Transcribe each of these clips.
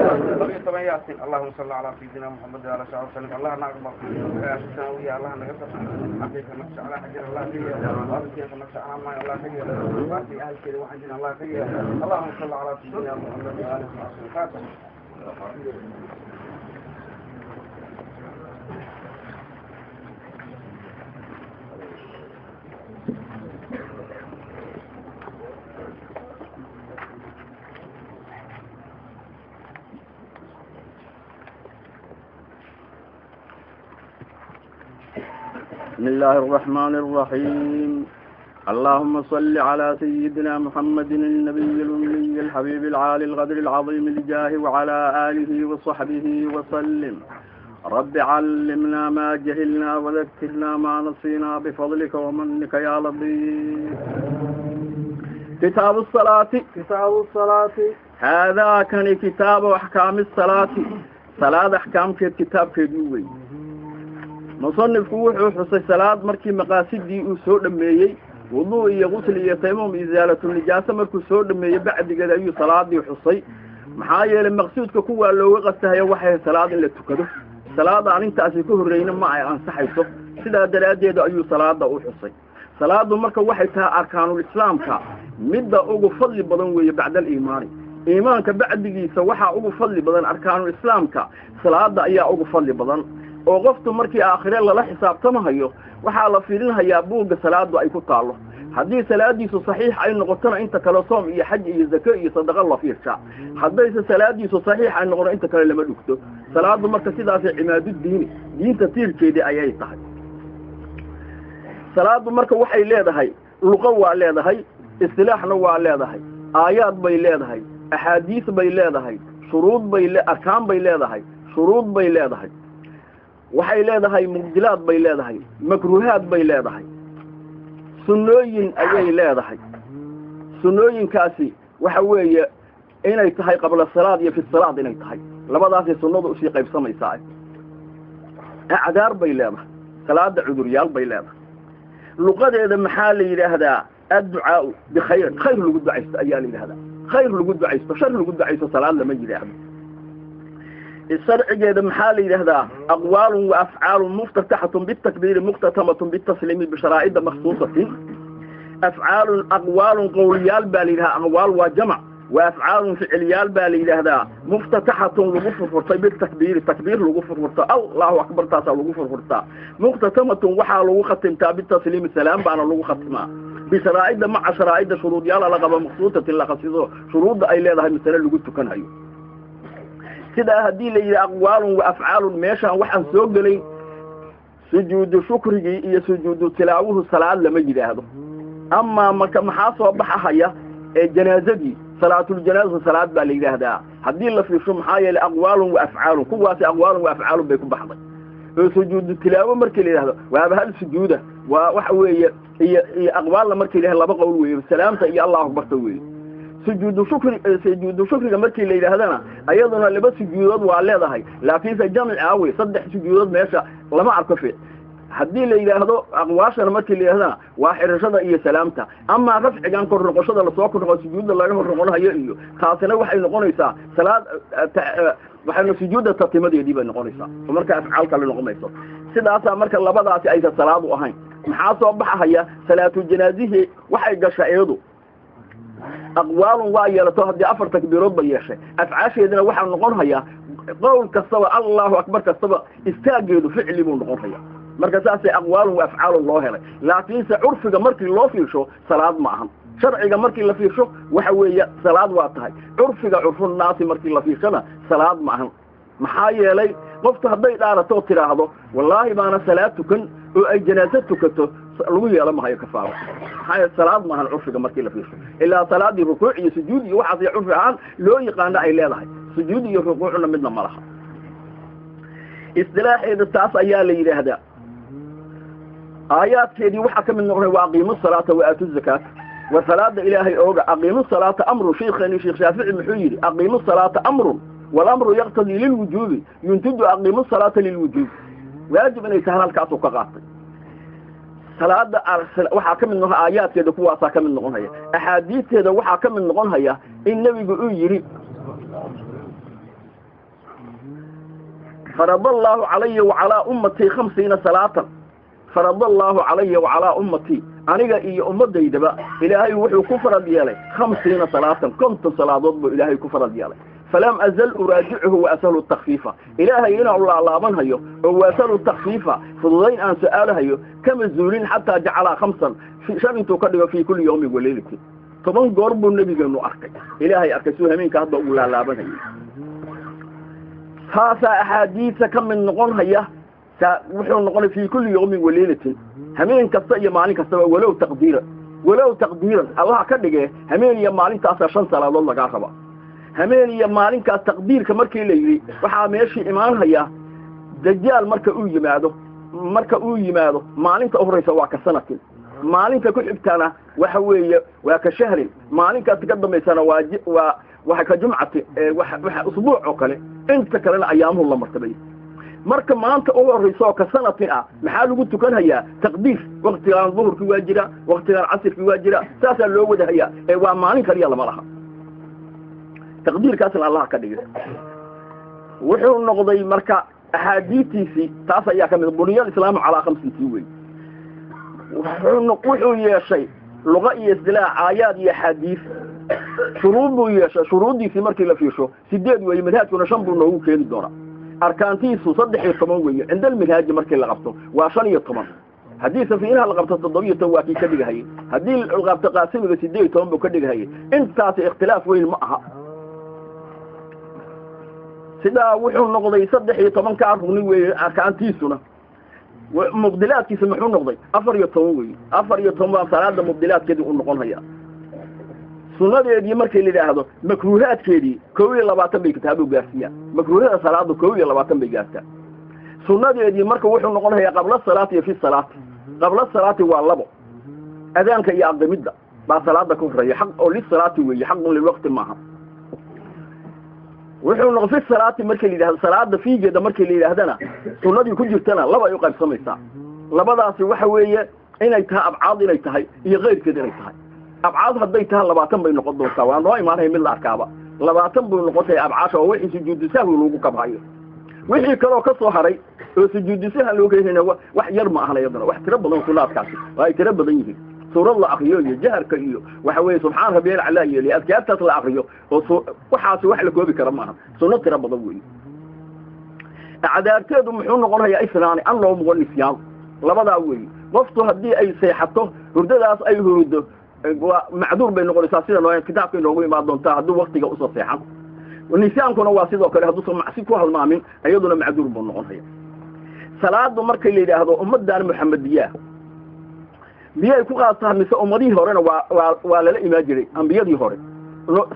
12 Yaasin. Allahuma salli calaa sayidina Muxamed ala sal salim. Allah na aqbal sanawiya, Allah naga sar xaqiiqa nafsa calaa xajir, Allah ka yeelo waalidkeena nafsa calaa maay, Allah ka yeelo waasi ahalkeeda waxaan jirin, Allah ka yeelo. Allahuma salli calaa sayidina Muxamed wa alihi wasaxbi. Faatixa. بسم الله الرحمن الرحيم. اللهم صل على سيدنا محمد النبي الأمي الحبيب العالي الغدر العظيم الجاه وعلى آله وصحبه وسلم. رب علمنا ما جهلنا وذكرنا ما نسينا بفضلك ومنك يا لطيف. كتاب الصلاة. Kitaabu salaati. هذا كان كتاب أحكام الصلاة, salaad axkaamkeed kitaabkeedii wey. Musanifku wuxuu xusay salaad markii maqaasidii uu soo dhameeyey, wuduu iyo gusli iyo taymum, isaalatu nijaasa markuu soo dhameeyey bacdigeed ayuu salaadii xusay. Maxaa yeelay maqsuudka kuwaa looga qastahayo waxay salaad in la tukado, salaada aan intaasi ka horreyna ma ay ansaxayso. Sidaa daraaddeed ayuu salaada u xusay. Salaadu marka waxay tahay arkaanul islaamka midda ugu fadli badan weeye bacda aliimaani. Iimaanka bacdigiisa waxaa ugu fadli badan arkaanul islaamka, salaada ayaa ugu fadli badan. Oo qoftu markii aakhire lala xisaabtamahayo waxaa la fiirinhayaa buugga salaadu ay ku taallo. Haddii salaadiisu saxiix ay noqotona, inta kale soom iyo xaj iyo zako iyo sadaqo la fiirshaa. Haddayse salaadiisu saxiix ay noqono, inta kale lama dhugto. Salaadu marka sidaasay cimaadudiini, diinta tiirkeedii ayay tahay. Salaadu marka waxay leedahay luqo, waa leedahay istilaaxna, waa leedahay aayaad bay leedahay, axaadiis bay leedahay, shuruud bay, arkaan bay leedahay, shuruud bay leedahay, waxay leedahay mubdilaad bay leedahay, makruuhaad bay leedahay, sunnooyin ayay leedahay. Sunnooyinkaasi waxa weeye inay tahay qabla salaad iyo fi salaad inay tahay, labadaasay sunnadu usii qaybsamaysaa. Acdaar bay leedahay salaada, cuduryaal bay leedahay. Luqadeeda maxaa la yidhaahdaa? Adducaau bikhayrin, khayr lagu ducaysto ayaa la yidhahdaa. Khayr lagu ducaysto, shar lagu ducaysto salaad lama yidhaahdo. Sharcigeeda maxaa la yidhaahdaa? Aqwaalun wa afcaalun muftataxatun bitakbiiri muktatamatun bitasliimi bisharaa'ida makhsuusatin. Afcaalun, aqwaalun qowliyaal baa la yidhahdaa, aqwaal waa jamac, wa afcaalun ficilyaal baa la yidhaahdaa, muftataxatun lagu furfurtay, bitakbiiri takbiir lagu furfurto, Allahu akbar taasaa lagu furfurtaa, muktatamatun waxaa lagu khatimtaa, bitasliimi salaam baana lagu khatimaa, bisharaa'ida maca sharaa'ida shuruudyaala la qaba, makhsuusatin la khasiso, shuruudda ay leedahay masale lagu tukanhayo. Sidaa haddii la yidhi aqwaalun wa afcaalun, meeshaan waxaan soo gelay sujuudu shukrigii iyo sujuudu tilaawuhu salaad lama yidhaahdo. Amaa marka maxaa soo baxahaya? Ee janaazadii, salaatuljanaaza salaad baa la yidhaahdaa haddii la fiirsho. Maxaa yeelay aqwaalun wa afcaalun, kuwaasi aqwaalun wa afcaalun bay ku baxday. Oo sujuudu tilaawo markii la yidhahdo waaba hal sujuuda, waa waxa weeye, iyo aqwaalna markii la yidhahdo laba qowl weeye, salaamta iyo Allahu akbarta weeye. Sujuudu shukri, sujuudu shukriga markii la yidhaahdana ayaduna laba sujuudood waa leedahay, laakiinse jamci awey saddex sujuudood meesha lama arko. Haddii la yidhaahdo aqwaashana markii la yidhahdana waa xirashada iyo salaamta. Amaa rafcigan kor noqoshada lasoo kor noqo, sujuudda laga hor noqonayo iyo taasina waxay noqonaysaa salaad, waxayna sujuudda tatimadeedii bay noqonaysaa oo marka afcaal kale noqon. Sidaasaa marka labadaasi aysan salaad u ahayn. Maxaa soo baxahaya? Salaatu janaazihii waxay gashaa iyadu aqwaalun waa yeelato, haddii afar takbiirood ba yeeshay. Afcaasheedina waxaa noqon hayaa qowl kastaba, Allahu akbar kastaba istaageedu ficli buu noqon hayaa. Marka saasay aqwaalun wa afcaalun loo helay, laakiinse curfiga markii loo fiirsho salaad ma ahan. Sharciga markii la fiirsho waxa weeye salaad waa tahay, curfiga curfunaasi markii la fiirshona salaad ma ahan. Maxaa yeelay qoftu hadday dhaarato oo tidhaahdo wallaahi baana salaad tukan oo ay janaaso tukato, lagu yeelo mahayo kafaaro. Maxaa yeele salaad maahan curfiga markii la fiirsho, ilaa salaadii rukuuc iyo sujuud iyo waxaas curfi ahaan loo yaqaano ay leedahay, sujuud iyo rukuucna midna ma laha. Istilaaxeeda taas ayaa la yidhaahdaa. Aayaadkeedii waxaa ka mid noqonay wa aqiimu salaata wa aatu zakaata, wa salaada Ilaahay ooga. Aqiimu salaata amrun. Sheikheeni Sheekh Shaafici muxuu yidhi? Aqiimu salaata amrun, walamru yaqtadii lilwujuubi, yuntidu aqiimu salaata lilwujuub, waajib inay tahay halkaasuu ka qaatay. Salaada waxaa ka mid noqon aayaadkeeda, kuwaasaa ka mid noqon haya. Axaadiisteeda waxaa ka mid noqon haya in nebigu uu yidhi Farad allaahu calaya wacalaa ummatii 50 salaatan. Farad allaahu calaya wacalaa ummatii, aniga iyo ummadaydaba ilaahay wuxuu ku farad yeelay 50 salaatan, 50 salaadood buu ilaahay ku farad yeelay. Falam azal uraajicuhu wa asalu takfiifa, ilaahay inaan laalaabanhayo oo waasalu takfiifa fududayn aan su-aalahayo kama zuulin, xataa jacalaa 5, 5 intuu ka dhigo fii kulli yawmin walaylatin. 10 goor buu nabigeenu arkay, ilaahay arkay suu hameenka hadda ugu laalaabanhayay. Taasaa axaadiisa ka mid noqon haya, wuxuu noqonay fii kulli yawmin walaylatin, hameen kasta iyo maalin kastaba, walow taqdiiran, walow taqdiiran allaha ka dhigee, hameen iyo maalintaasaa 5 salaadood lagaa rabaa. Hameen iyo maalinkaas taqdiirka markii la yidhi, waxaa meeshii imaanhaya dajaal marka uu yimaado, marka uu yimaado maalinta u horraysa waa ka sanatin, maalinta ku xigtana waxa weeye waa ka shahrin, maalinkaas ka dambaysana waa waa waxa ka jumcati, waxa usbuuc oo kale, inta kalena ayaamuhu la martabay. Marka maanta u horraysa oo ka sanatin ah maxaa lagu tukanhayaa? Taqdiir. Waktigaan duhurkii waa jira, waktigaan casirkii waa jira, saasaa loo wada hayaa, ee waa maalin kaliya lama laha. Taqdiirkaasna allaha ka dhigay. Wuxuu noqday marka axaadiistiisii taas ayaa ka mid buniya alislaamu calaa 50 wey. Wuxuu yeeshay luqa iyo isdilaac, aayaad iyo axaadiis, shuruud buu yeeshay. Shuruuddiisii markii la fiirsho 8 weeye, minhaajkuna 5 buu noogu keeni doonaa. Arkaantiisu 13 weeye cinda alminhaaji markii la qabto waa 15, haddii safiinaha la qabto 17 waa kii ka dhigahayey, haddii la qabto qaasimiga 18 buu ka dhigahayey. Intaasi ikhtilaaf weyn ma aha. Sidaa wuxuu noqday 13-kaa rugni weeye arkaantiisuna. Mubdilaadkiisa muxuu noqday 14 weeye, 14 baa salaada mubdilaadkeedii u noqon haya. Sunnadeedii markii la yidhaahdo makruuhaadkeedii 21 bay kitaabu gaarsiiyaan. Makruuhada salaadu 21 bay gaartaa. Sunnadeedii marka wuxuu noqon hayaa qabla salaati iyo fi salaati. Qabla salaati waa 2, adaanka iyo aqimidda baa salaada ka horreeya, xaq oo lisalaati weeye, xaqun lilwaqti maaha. Wuxuu noqon fi salaati markii la yidhahdo salaada fiigeeda markii la yidhaahdana sunnadii ku jirtana 2 ay u qaybsamaysaa. Labadaasi waxa weeye inay tahay abcaad inay tahay iyo keyrkeed inay tahay. Abcaad hadday tahay 20 bay noqon doontaa, waa noo imaanaya mid la arkaaba 20 buu noqotay abcaasha, oo wixii sujuudu sahwi lagu kabhayo. Wixii kaloo ka soo haray oo sujuudu sahwi loo keenayna wax yar ma ahna, iyadana wax tiro badan sunnaadkaasi waa ay tiro badan yihiin. Suurad la akriyo iyo jaharka iyo waxa weeye subxaan rabbiyal aclaa iyo adkaartaas la akriyo oo waxaasi wax la koobi kara maaha, sunno tiro badan weeye. Acdaarteedu muxuu noqonayaa isnaani an loo muqo nisyaan, labadaa weeye. Qoftu haddii ay seexato hurdadaas ay hurdo waa macduur bay noqonaysaa, sida noo kitaabka inoogu imaan doontaa hadduu waktiga usoo seexan. Nisyaankuna waa sidoo kale, hadduusan macsi ku halmaamin iyaduna macduur buu noqonaya. Salaadu markay la yidhaahdo ummaddan muxamediyaa miyay ku qaadtaa mise ummadihii horena waa waa lala imaan jiray ambiyadii hore?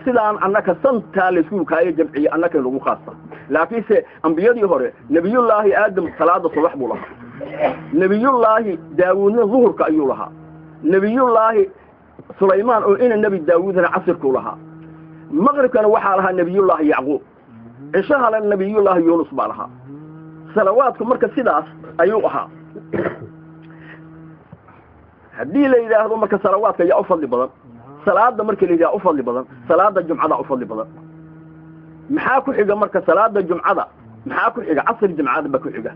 Sidaan annaka santaa laysku kaayo jamciye annaka lagu qaasta, laakiinse ambiyadii hore nebiyullaahi aadam salaada subax buu lahaa, nebiyullaahi daawuudna duhurka ayuu lahaa, nebiyullaahi sulaymaan oo ina nebi daawuudna casirkuu lahaa, maqribkana waxaa lahaa nebiyullaahi yacquub, cishahana nebiyullaahi yuunus baa lahaa. Salawaadku marka sidaas ayuu ahaa. Haddii la yidhaahdo marka salawaadka yaa u fadli badan, salaada markii la yidhahdo u fadli badan, salaada jumcada u fadli badan. Maxaa ku xiga marka salaada jumcada? Maxaa ku xiga? Casr jumcada ba ku xiga.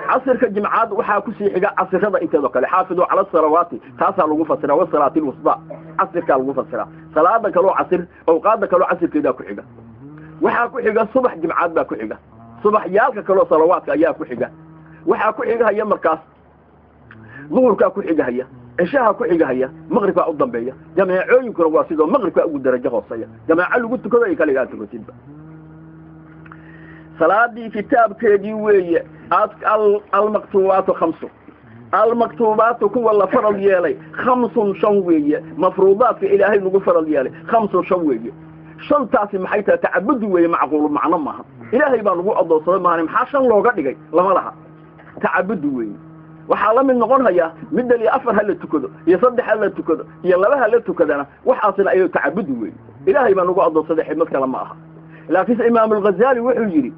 Casrka jumcada waxaa ku sii xiga casrada inteedoo kale, xaafidu cala salawaati, taasaa lagu fasiraa, wasalaati alwustaa casirkaa lagu fasiraa. Salaada kaloo casir, awqaada kaloo casirkeedaa ku xiga. Waxaa ku xiga subax jimcaad baa ku xiga, subaxyaalka kaloo salawaadka ayaa ku xiga. Waxaa ku xigahaya markaas duhurkaa ku xigahaya, cishaha ku xigahaya, maqribkaa u dambeeya. Jameecooyinkuna waa sidoo maqribkaa ugu darajo hooseeya, jameeco lagu tukado ay kaligaa tukatidba. Salaadii kitaabkeedii weeye almaktuubaatu 5, almaktuubaatu kuwa la farad yeelay 5 5 weeye. Mafruudaadka ilaahay nagu farad yeelay 5 5 weeye. 5taasi maxay tahay? Tacabudi weeye, macquul macno maaha. Ilaahay baa lagu adoonsaday maahan, maxaa 5 looga dhigay lama laha, tacabudi weeye. Waxaa la mid noqon haya middan iyo 4 ha la tukado iyo 3 ha la tukado iyo 2 ha la tukadana, waxaasina ayuu tacabudi weeye. Ilaahay baa nagu adoonsaday, xidmad kale ma aha. Laakiinse Imaam al-Ghazali wuxuu yidhi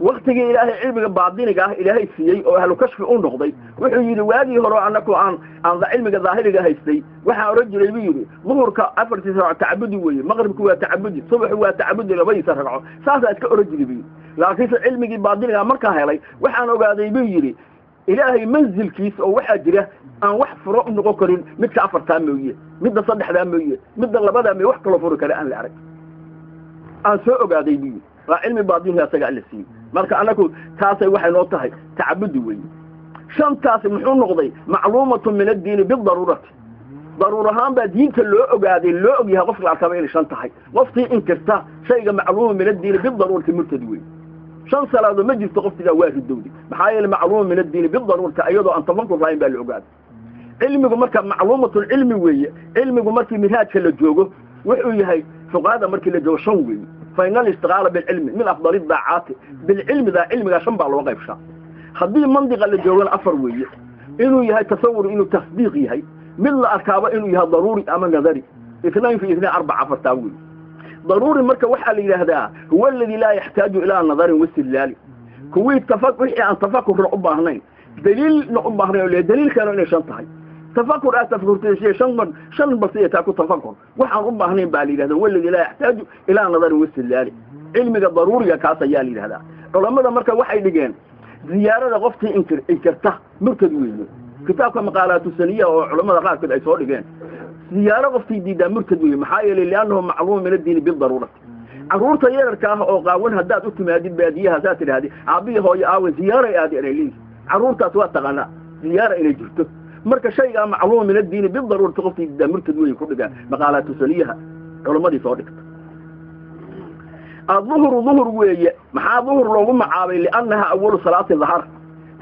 waktigii ilaahay cilmiga baadiniga ah ilaahay siiyey oo ahlu kashfi u noqday, wuxuu yidhi waagii hore annaku aan cilmiga daahiriga haystay waxaan oran jiray buu yidhi duhurka 4 ragco tacabudi weeye, maqribku waa tacabudi, subaxu waa tacabudi, 2 ragco saasaa iska oran jiray buu yidhi. Laakiinse cilmigii baadiniga markaa helay waxaan ogaaday buu yidhi ilaahay manzilkiisa oo waxaa jira aan wax furo u noqon karin midka afartaa mooye, midda saddexdaa mooye, midda labadaa mooye, wax kaloo furi kara aan la arag aan soo ogaaday buu yidhi. Waa cilmi baadiniga asaga alla siiyey. Marka anaku taasay waxay noo tahay tacabudi weeye. Shantaasi muxuu noqday macluumatun min addiini bidaruurati, daruur ahaan baa diinta loo ogaaday, loo og yahay qofka la arkaaba inay shan tahay. Qoftii inkirta shayga macluuma min addiini bidaruurati murtad weeye. Shan salaadood ma jirto qoftigaa waa ridowday, maxaa yeele macluuma min addiini bidaruurati iyadoo aan tafakur lahayn baa la ogaaday. Cilmigu marka macluumatulcilmi weeye. Cilmigu markii minhaajka la joogo wuxuu yahay fuqahada markii la joogo shan weeye. Fa ina alishtigaala bilcilmi min afdali daacaati bilcilmi, daa cilmigaa shan baa loo qaybshaa. Haddii mandiqa la joogana afar weeye, inuu yahay tasawur, inuu tasdiiq yahay, mid la arkaaba inuu yahay daruuri ama nadari, 2 في 2 4 afartaa weeye. Daruuri marka waxaa la yidhaahdaa huwa aladi laa yaxtaaju ilaa nadarin wastidlaali, kuwii wixii aan tafakurna u baahnayn daliilna u baahnayn oo le daliilkana inay shan tahay, tafakur aad tafakurtay shan shan basiya taa ku tafakur waxaan u baahnayn baa la yidhahdaa huwa aladi laa yaxtaaju ilaa nadarin wastidlaali. Cilmiga daruuriga kaas ayaa la yidhahdaa. Culammada marka waxay dhigeen ziyaarada qoftii inkirta murtad weeye. Kitaabka maqaalaatu saniya oo culamada qaarkood ay soo dhigeen ziyaaro qoftii diidaa murtad weeye, maxaa yeelay liannahu macluum min addiini bidaruurati. Carruurta yararka ah oo qaawan haddaad u timaadid baadiyaha haddaad tidhahdid aabbihi hooyo aawe ziyaaray aadi inay leeyihin, carruurtaas waa taqaanaa ziyaara inay jirto. Marka shaygaa macluum min addiini bidaruurati qoftii diidaa murtad weeye ku dhigaa maqaalaatu saniyaha culammadii soo dhigta. Aduhru duhur weeye. Maxaa duhur loogu macaabay? Liannaha awalu salaati dahar,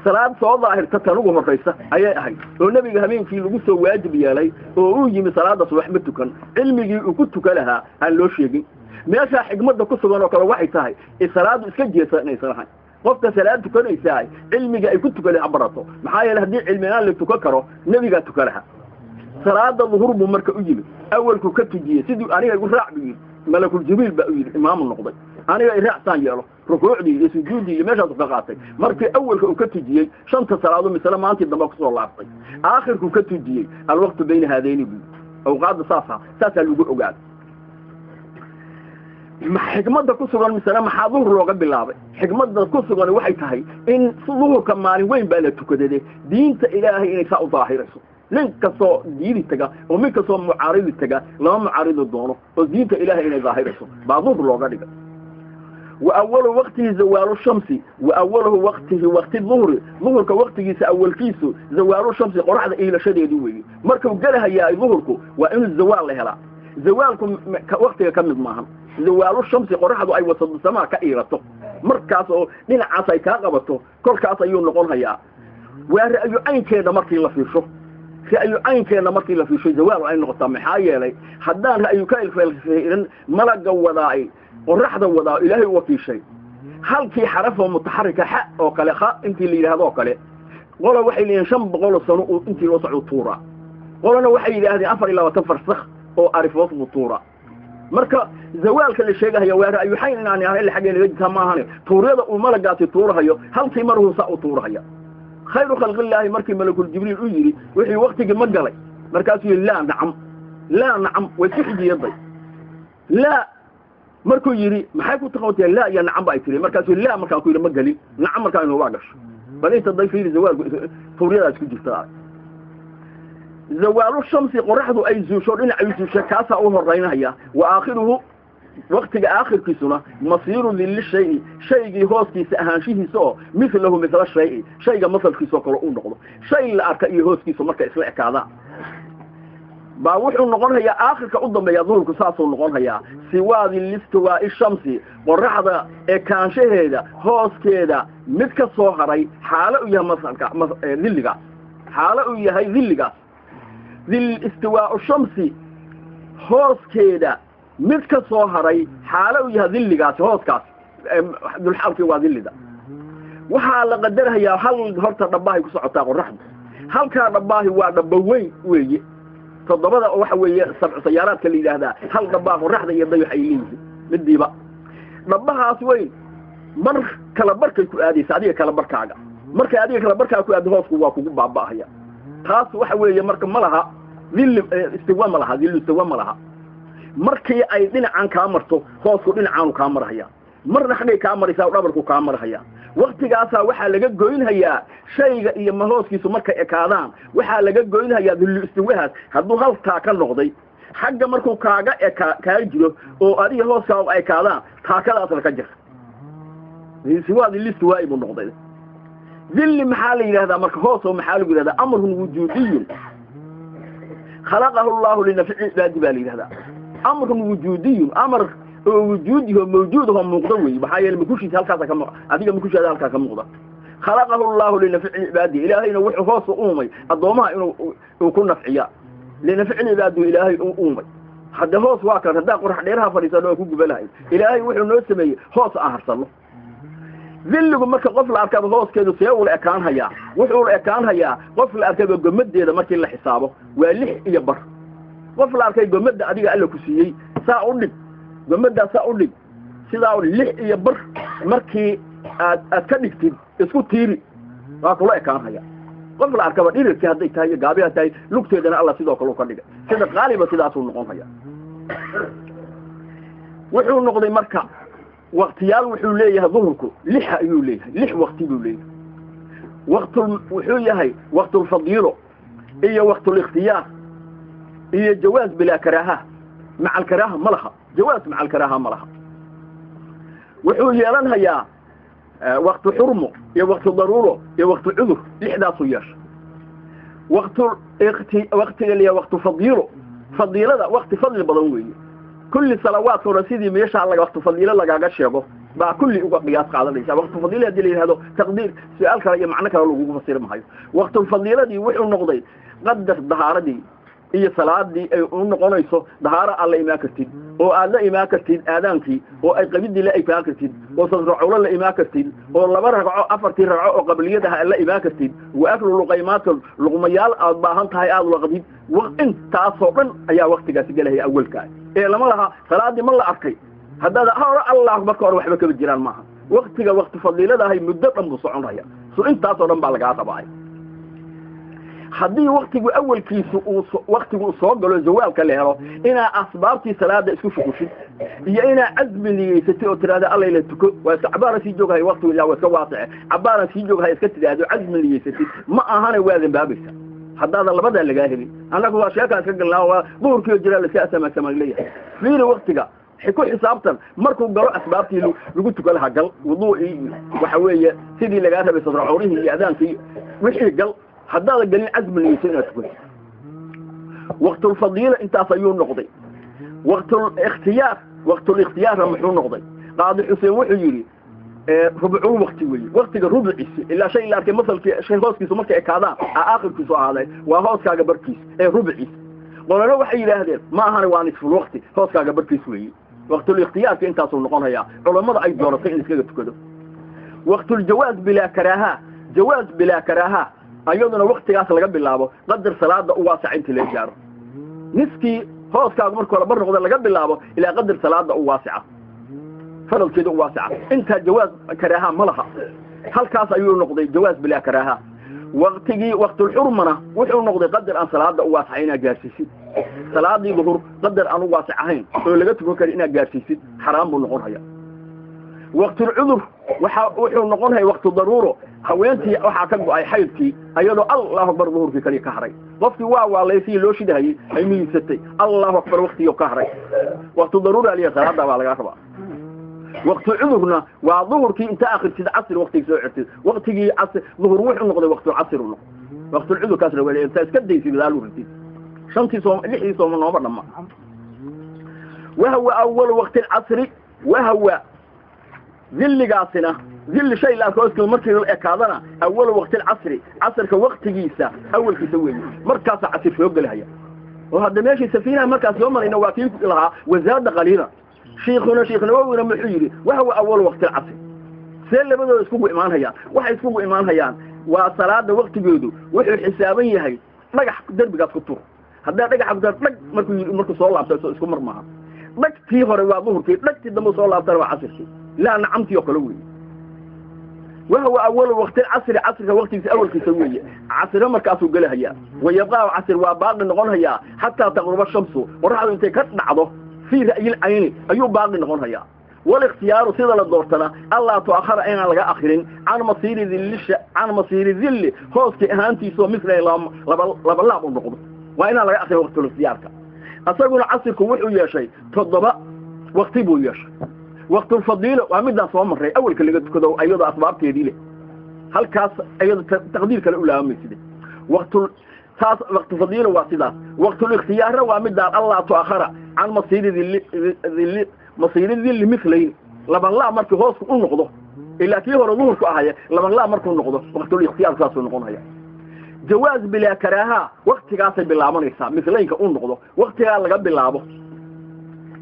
salaad soo daahirta tan ugu horraysa ayay ahayd oo nebiga habeenkii lagu soo waajib yeelay oo uu yimi salaada subax ma tukan, cilmigii uu ku tukan lahaa aan loo sheegin. Meeshaa xigmadda ku sugan oo kale waxay tahay salaadu iska jeesa inaysan ahayn. Qofka salaad tukanaysaa cilmiga ay ku tukan lahaa barato, maxaa yeelay haddii cilmigaan la tukan karo nebigaa tukan lahaa. Salaada duhur buu marka u yimid, awalku ka tujiyey sidii aniga igu raac buu yidhi, malakul jibriil baa u yidhi imaamu noqday, aniga i raacsaan yeelo, rukuucdii iyo sujuuddii iyo meeshaasu ka qaatay. Markii awalka uu ka tujiyey shanta salaado misle maantii dambe kusoo laabtay, aakhirkuu ka tujiyey alwaqtu bayna haadayni buu yidhi. Awqaadda saasaa lagu ogaaday. Xikmadda ku sugan misle maxaa duhur looga bilaabay? Xikmadda ku sugan waxay tahay in duhurka maalin weyn baa la tukadade diinta ilaahay inay saa u daahirayso. Nin kastoo diidi taga oo mid kastoo mucaaridi taga lama mucaaridi doono oo diinta ilaahay inay daahirayso baa duhur looga dhigay. Wa awalu waqtihi zawaalu shamsi, wa awaluhu waqtihi waqti duhri, duhurka waqtigiisa awalkiisu zawaalu shamsi qoraxda iilashadeedu weeye. Markuu gelahayaa duhurku waa inuu zawaal la helaa. Zawaalku waqtiga ka mid maahan. Zawaalu shamsi qoraxdu ay wasadu samaa ka iilato, markaas oo dhinacaas ay kaa qabato kolkaas ayuu noqon hayaa. Waa ra'yu caynkeeda markii la fiirsho, ra'yu caynkeena markii la fiirsho zawaal ay noqotaa. Maxaa yeelay haddaan ra'yu ka ilfiirin malaga wadaay qoraxda wadaa ilaahay u wakiishay halkii xaraf oo mutaxarika xa oo kale kha intii la yidhaahdo oo kale, qola waxay leeyihiin 500 sano uu intii loo socdo tuuraa, qolana waxay yidhaahdeen 24 farsakh oo arifood buu tuuraa. Marka zawaalka la sheegahaya waa ra'yu xayn inaan ahayn illa xaggeen laga jirtaa maahane, tuuryada uu malagaasi tuurahayo halkii mar uu saa u tuurahaya. Khayru khalqillaahi markii malakul jibriil u yidhi wixii waqtigii ma galay, markaasuu yidhi laa nacam laa nacam, way isku xijiyaday. Laa markuu yidhi maxay ku taqawtay laa iyo nacam ba ay tiri, markaasuu laa markaan ku yidhi ma gelin, nacam markaan yidhi waa gasho. Bal inta day fiiri zawaalku tuuryadaas ku jirta. Zawaalu shamsi qoraxdu ay zuusho dhinaca ay zuusho kaasaa u horeynaya. Wa aakhiruhu waqtiga aakhirkiisuna masiiru lili shayi, shaygii hooskiisa ahaanshihiisa oo mithlahu mithla shayi, shayga masalkiisa oo kale uu noqdo. Shay la arka iyo hooskiisa marka isla ekaadaan baa wuxuu noqonayaa aakhirka u dambeeya duhurku saasuu noqonayaa. Siwaadi listiwaa'i shamsi, qoraxda ekaanshaheeda hooskeeda mid ka soo haray xaalo uu yahay masalka dhilligaas, xaalo uu yahay dhilligaas, dhil istiwaa'u shamsi hooskeeda mid ka soo haray xaalo uu yahay dhilligaas, hooskaas dulxaalkii waa dhillida. Waxaa la qadarhayaa hal horta dhabbaahay ku socotaa qoraxdu, halkaa dhabbaahi waa dhabba weyn weeye. Toddobada waxa weeye sabcu sayaaraadka la yidhaahdaa hal dhabbaa qoraxda iyo dayax ay leeyihiin midiiba. Dhabbahaas weyn mar kala barkay ku aadaysa adiga kala barkaaga, markay adiga kala barkaaga ku aado hoosku waa kugu baaba'ahaya. Taas waxa weeye marka ma laha dhilli istiwa ma laha, dhillu istiwa ma laha. Markii ay dhinacan kaa marto hoosku dhinacaanu kaa marhaya. Marna xaggay kaa maraysaa, dhabarku kaa marhaya. Waktigaasaa waxaa laga goynhayaa shayga iyo mahooskiisu markay ekaadaan, waxaa laga goynhayaa dillu istiwahaas. Hadduu hal taaka noqday xagga markuu kaaga eka kaa jiro oo adiga hooskaa ekaadaan, taakadaasna ka jir siwaa dilli istiwaa'i buu noqday. Dilli maxaa la yidhahdaa marka hoosoo maxaa lagu yidhahdaa? Amrun wujuudiyun khalaqahu allahu linafci cibaadi baa la yidhahdaa. Amrun wujuudiyun, amar oo wujuudiho mawjuudaho muuqda wey. Maxaa yeele makushiisa halkaasa ka muuq, adiga makushaada halkaa ka muuqda. Khalaqahu allahu linafci cibaadi, ilaahayna wuxuu hoos u uumay addoomaha inuu uu ku nafciya. Linafci cibaadi ilaahay u uumay. Hadda hoos waa kan haddaa qorax dheeraha fadhiisano oo ku guba lahayd, ilaahay wuxuu noo sameeyey hoos aan harsano. Dilligu marka qof la arkaba hooskeedu see ula ekaan hayaa? Wuxuu ula ekaan hayaa qof la arkaba gomadeeda markii la xisaabo waa 6.5. Qof la arkay gomadda adiga alla ku siiyey saa u dhig, gomaddaa saa u dhig, sidaa 6.5 markii aad ka dhigtid isku tiiri waa kula ekaan haya. Qof la arkaba dhirirkii hadday tahay iyo gaabiha tahay, lugteedana alla sidoo kale u ka dhigay. Sida qaaliba sidaasuu noqon haya. Wuxuu noqday marka waktiyaal wuxuu leeyahay duhurku 6 ayuu leeyahay, 6 wakti buu leeyahay. Waqtul wuxuu yahay waqtulfadiilo iyo waqtulikhtiyaar iyo jawaaz bilaa karaaha. Maca alkaraaha ma laha, jawaaz maca alkaraaha ma laha. Wuxuu yeelanhayaa waqtu xurmo iyo waqtu daruuro iyo waqtu cudur, 6daasuu yeesha. Waqtu waqtiga liya waqtu fadiilo, fadiilada waqti fadli badan weeye. Kulli salawaadka hore sidii meeshaa waqtu fadiilo lagaaga sheego baa kulli uga qiyaas qaadanaysa. Waqtu fadiilo haddii la yidhahdo taqdiir su-aal kale iyo macno kale lagugu fasiri mahayo. Waqtulfadiiladii wuxuu noqday qadar dahaaradii iyo salaadii ay u noqonayso dahaaro aad la imaan kartid, oo aad la imaan kartid aadaankii, oo ay qabidii la imaan kartid, oo sadraculo la imaan kartid, oo 2 ragco 4tii ragco oo qabliyadaha aad la imaan kartid, wa aklu luqaymaatul luqmayaal aad baahan tahay aad laqdid. Intaasoo dhan ayaa waqtigaasi gelahaya awalkaa. Ee lama laha salaadii ma la arkay haddaad hore allah marka hore waxba kama jiraan maaha. Waqtiga waqti fadiiladahay muddo dhan buu soconaya, so intaasoo dhan baa lagaa rabaa. Haddii waqtigu awalkiisu uu waqtigu soo galo zawaalka la helo, inaa asbaabtii salaada isku shuqushid iyo inaa cazmi niyeysatay oo tiraahdo alla ila tuko, waa iska cabaara sii jooghay waqtigu ilaa waa iska waasice, cabaara sii jooghay iska tidhaahdo cazmi niyeysatid ma ahane, waa dambaabaysa haddaadan labadaa lagaa helin. Annagu waa sheekaan iska galnaa, waa duhurkiio jiraa laiska asamaagsamaan leeyahay. Fiiri waqtiga ku xisaabtan markuu galo asbaabtii lagu tukan lahaa gal, wuduucii waxa weeye sidii lagaa rabay sadracuurihii iyo adaankii wixii gal. Haddaadan gelin cazmi niyeyso inaad tukato. Waqtulfadiila intaas ayuu noqday. Waqtulikhtiyaar, waqtulikhtiyaarna muxuu noqday? Qaadi Xuseen wuxuu yidhi rubcul waqti weeye, waqtiga rubciisi ilaa shay la arkay masalkii shay hooskiisu markay ekaadaan a aakhirkiisu ahaaday waa hooskaaga barkiis ee rubciis. Qolana waxay yidhaahdeen ma ahane waa nisful waqti, hooskaaga barkiis weeye. Waqtulikhtiyaarka intaasuu noqonayaa culammada ay dooratay in iskaga tukado. Waqtuljawaaz bilaa karaaha, jawaaz bilaa karaaha ayaduna waqtigaas laga bilaabo qadar salaada u waasaca intii laga gaaro niskii hooskaagu markuu hore bar noqda laga bilaabo ilaa qadar salaada u waasica, faralkeeda u waasica, intaa jawaaz karaaha ma laha. Halkaas ayuu noqday jawaaz bilaa karaaha. Waqtigii waqtulxurmana wuxuu noqday qadar aan salaada u waasaca inaad gaarsiisid. Salaadii duhur qadar aan u waasic ahayn oo laga tukan karin inaad gaarsiisid xaraam buu noqon haya. Waqtulcudur waxa wuxuu noqon haya waqtu daruuro. Haweentii waxaa ka go'ay xaydkii ayadoo allahu akbar duhurkii kaliya ka haray, qofkii waa waalaysii loo shidahayey ay miyigsatay allahu akbar waqtigii ka haray, waqtu daruura aliya salaada baa lagaa rabaa. Waqtu cudurna waa duhurkii inta akhrisid casr waqtigii soo xirtid, waqtigii casr duhur wuxuu noqday waqtu casr uu noqday. Waqtul cudurkaasna waa inta iska daysid gadaal u ritid 5tii soom 6dii sooma nooma dhamma. Wahuwa awalu waqti alcasri, wahuwa dilligaasina dilli shay la arko iska markii la ekaadana awalu waqti alcasri, casrka waqtigiisa awalkiisa weeye, markaasaa casir soo gelahaya. Oo hadda meeshii safiinaha markaas soo marayna waa kii lahaa wazaada qaliila. Shiikhuna Sheikh Nawawina muxuu yidhi wahuwa awalu waqti alcasri. See labadooda iskugu imaan hayaan? Waxay iskugu imaan hayaan waa salaada waqtigeedu wuxuu xisaaban yahay dhagax derbigaas ku tur. Haddaa dhagaxa ku tur dhag markuu yidhi markuu soo laabto isku mar maaha. Dhagtii hore waa duhurkii, dhagtii dambe soo laabtana waa casirkii, laa nacamtii oo kale weeye. Wahuwa awalu waqti alcasri, casrka waqtigiisa awalkiisa weeye, casiro markaasuu gelahayaa. Wayabqaa casir waa baaqi noqon hayaa xataa taqruba shamsu, qoraxdu intay ka dhacdo fii ra'yil cayni ayuu baaqi noqon hayaa. Walikhtiyaaru sida la doortana allaa tu'akhara inaan laga akrin can masiiri dillisha, can masiiri dilli hooskii ahaantiisoo mislayn laba laab u noqdo, waa inaan laga akrin waqtulikhtiyaarka. Asaguna casirku wuxuu yeeshay 7 waqti buu yeeshay. Waqtulfadiilo waa midaan soo marray awalka laga tukado iyadoo asbaabteedii leh, halkaas iyadoo taqdiir kale u laabamaysid. Waqtul taas waqtulfadiilo waa sidaas. Waqtulikhtiyaarna waa midaan allaa tu'akhara can masiiri dilli, masiiri dilli mislayn, laban laab markii hoosku u noqdo, ilaa kii hore duhurku ahaya laban laab markuu noqdo waqtulikhtiyaar saasuu noqonaya. Jawaaz bilaa karaaha waqtigaasay bilaabanaysaa, mislaynka u noqdo waqtigaa laga bilaabo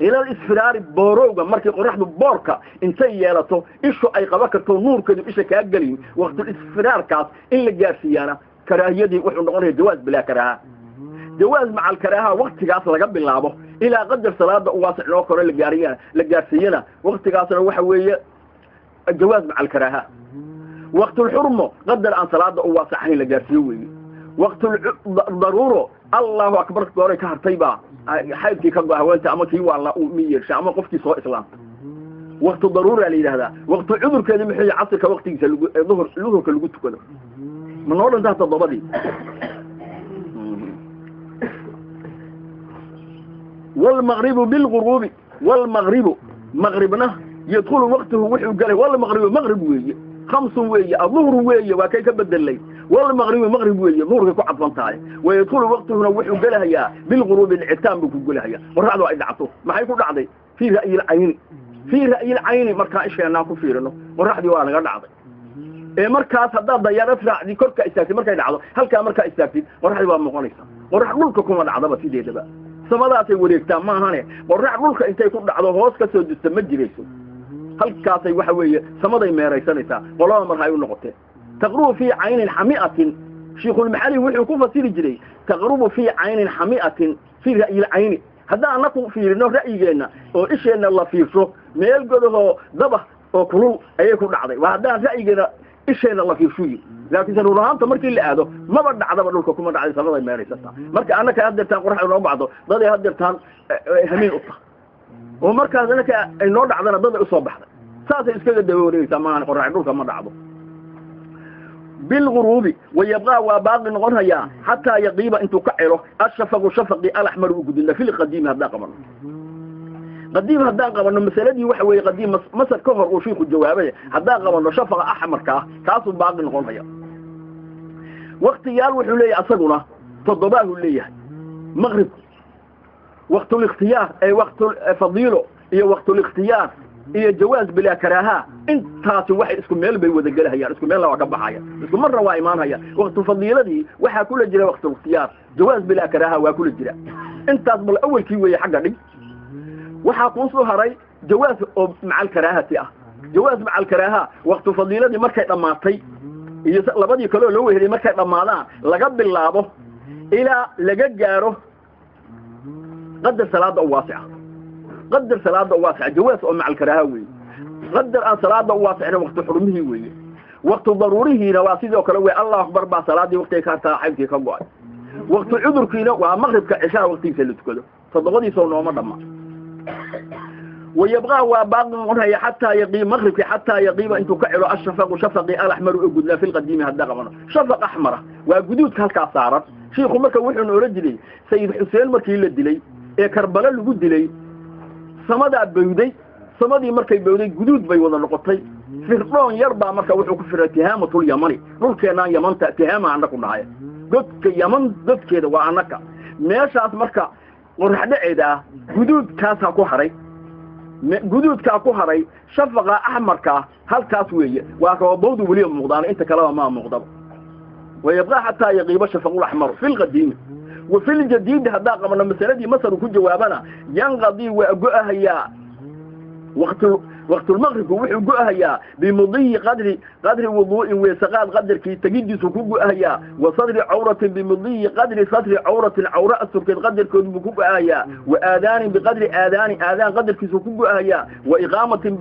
ilal isfiraari boorowga, markii qoraxdu boorka intay yeelato ishu ay qaban karto nuurkeedu isha kaa gelin, waqtul isfiraarkaas in la gaarsiiyaana karaahiyadii wuxuu noqonaya jawaaz bilaa karaaha. Jawaaz macal karaaha waqtigaas laga bilaabo ilaa qadar salaada u waasic noo koro la gaarsiiyana waqtigaasna waxa weeye jawaaz macal karaaha. Waqtul xurmo qadar aan salaada u waasaxayn la gaarsiiyo weeye. Waqtul daruuro Allahu akbar gooray ka hartay baa xaydkii ka go haweenta ama kii waa la miyeersha ama qofkii soo islaamta, waqtu daruura la yidhahdaa. Waqtu cudurkeedi muxuu yahay? Casirka waqtigiisa lagu duhur duhurka lagu tukado ma noo dhantaa 7dii. Walmaqribu bilguruubi, walmaqribu maqribna yadkhulu waqtuhu wuxuu galay, walmaqribu maqrib weeye, khamsun weeye, aduhru weeye, waa kay ka bedelay. Walmaqribu maqrib weeye, duhurkay ku cadfan tahay. Wayadkhulu waqtuhuna wuxuu gelahayaa bilguruubi, dhicitaan buu ku gelahayaa, qoraxdu ay dhacto. Maxay ku dhacday? Fii ra'yi lcayni, fii ra'yi lcayni markaan isheenaan ku fiirino qoraxdii waa naga dhacday. Ee markaas haddaad dayaarad raacdi korka istaagtid markay dhacdo halkaa markaa istaagtid qoraxdii waa muuqanaysaa. Qorax dhulka kuma dhacdaba sideedaba, samadaasay wareegtaa maahane qorax dhulka intay ku dhacdo hoos ka soo dista ma jirayso, halkaasay waxa weeye samaday meeraysanaysaa. Qolada mar hay u noqotee taqrubu fii caynin xami'atin, shiikhulmaxali wuxuu ku fasiri jiray taqrubu fii caynin xami'atin fii ra'yilcayni. Haddaan annaku fiirino ra'yigeenna oo isheenna la fiirsho meel godahoo daba oo kulul ayay ku dhacday, waa haddaan ra'yigeena isheenna la fiirsho yiri. Laakiinse run ahaanta markii la aado maba dhacdaba, dhulka kuma dhacday, samaday meeraysataa. Marka annaka haddeertaan qoraxda noo bacdo daday haddeertaan hamiin u tahay, oo markaas annaka ay noo dhacdana daday usoo baxday, saasay iskaga daba wareegaysaa maahan qorax dhulka ma dhacdo. Bilguruubi wayabqaa waa baaqi noqonayaa xataa yaqiiba intuu ka celo ashafaqu shafaqi alaxmaru u gudubna filqadiimi. Haddaan qabano qadiim, haddaan qabano masaladii waxa weeye qadiim masar ka hor uu shiiku jawaabay, haddaan qabano shafaqa axmarka ah kaasuu baaqi noqonaya. Waqtiyaal wuxuu leeyahay asaguna 7aahuu leeyahay maqribku, waqtulikhtiyaar ee waqtulfadiilo iyo waqtulikhtiyaar iyo jawaaz bilaa karaaha, intaasi waxay isku meel bay wada gelahayaan, isku meelna waa ka baxaya, isku marna waa imaanhaya. Waqtulfadiiladii waxaa kula jira waqtulikhtiyaar, jawaaz bilaa karaaha waa kula jira. Intaas bal awelkii weeye xagga dhig. Waxaa kuu soo haray jawaaz oo macal karaahati ah. Jawaaz macal karaaha waqtu fadiiladii markay dhammaatay iyo labadii kaleo loo weheliyay markay dhammaadaan laga bilaabo ilaa laga gaaro qadar salaada u waasica, qadar salaada u waasica jawaaz oo macal karaaha weeye. Qadar aan salaada u waasicna waqti xurmihii weeye. Waqti daruurihiina waa sidoo kale wey, Allahu akbar baa salaadii waqtiga ka hartaa xaydkii ka go'ay. Waqti cudurkiina waa maqribka cishaha waqtigiisa la tukado, 7diisoo nooma dhamma. Wayabqaa waa baaqi noqonaya xataa yaqiib maqribki xataa yaqiiba intuu ka celo ashafaqu shafaqi alaxmaru u gudnaa filqadiimi. Haddaa qabano shafaq axmara waa guduudka halkaa saaran. Shiikhu marka wuxuuna ohan jiray Sayid Xuseen markii la dilay ee Karbalo lagu dilay samadaa bawday, samadii markay bawday guduud bay wada noqotay. Firdhoon yar baa marka wuxuu ku firay tihaamatul yamani, dhulkeenaan yamanta tihaama annaku dhahay, godka yaman godkeeda waa annaka meeshaas. Marka qorax dhaceeda ah guduudkaasaa ku haray, guduudkaa ku haray shafaqa axmarkaa halkaas weeye, waa roobowdu weliba muuqdaan, inta kaleba maa muuqdaba. Wayabqaa xataa yaqiiba shafaqulaxmaru fi lqadiimi wa fi ljadiidi. Haddaan qabano masaladii masar uu ku jawaabana yanqadii waa go'ahayaa waqtulmaqribku wuxuu go'ahayaa bimudiyi qadri wuduu'in weesaqaad qadarkii tegidiisu ku go'ahayaa, wa sadri cawratin bimudiyi qadri sadri cawratin cawra asurkeed qadarkood buu ku go'ahayaa, wa aadaanin biqadri aadaani aadaan qadarkiisu ku go'ahayaa, wa iqaamatin